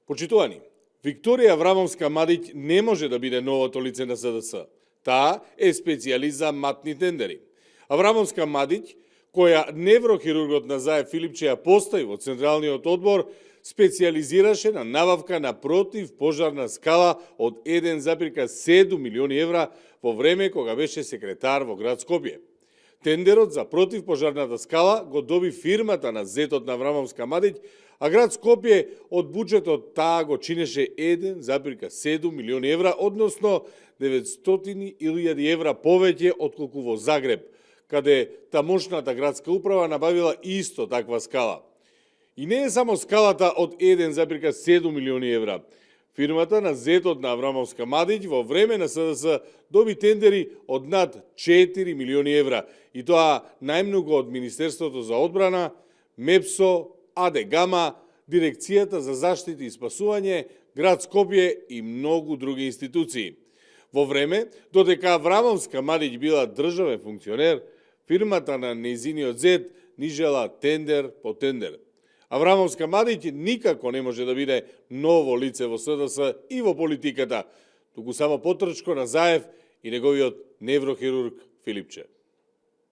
Почитувани, Викторија Аврамовска-Мадиќ не може да биде новото лице на СДС. Таа е специјалист за матни тендери. Аврамовска-Мадиќ, која неврохирургот на Заев Филипче ја постави во Централниот одбор, специјализираше на набавка на противпожарна скала од 1,7 милиони евра во време кога беше секретар во град Скопје. Тендерот за противпожарната скала го доби фирмата на зетот на Аврамовска-Мадиќ, а град Скопје од буџетот таа го чинеше 1,7 милиони евра, односно 900.000 евра повеќе отколку во Загреб, каде тамошната градска управа набавила исто таква скала. И не е само скалата од 1,7 милиони евра. Фирмата на зетот на Аврамовска-Мадиќ во време на СДС доби тендери од над 4 милиони евра, и тоа најмногу од Министерството за одбрана, МЕПСО, АД Гама, Дирекцијата за заштита и спасување, град Скопје и многу други институции. Во време додека Аврамовска-Мадиќ била државен функционер, фирмата на нејзиниот зет нижела тендер по тендер. Аврамовска-Мадиќ никако не може да биде ново лице во СДС и во политиката, туку само потрчко на Заев и неговиот неврохирург Филипче.